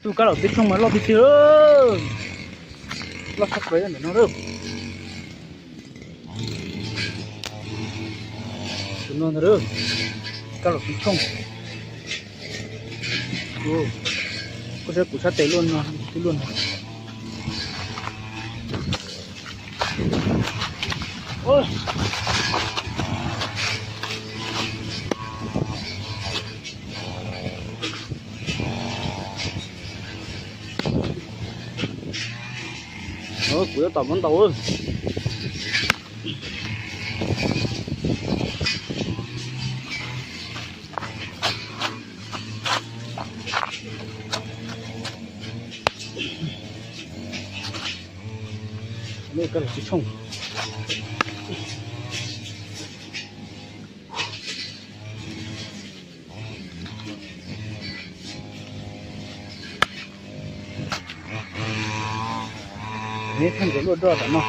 Tus kab laum tib tshooj mas loj tiag tiag. Loj tshaj plaws ntawm no lawm. Tus no ntag lawm. Kab laum tib tshooj. Koj saib kuv sab tes luaj no, twb luaj no. Kuv yuav tom muab ntaus. Kab laum tib tshooj. Neb pheej ntxuav luaj roj tom no.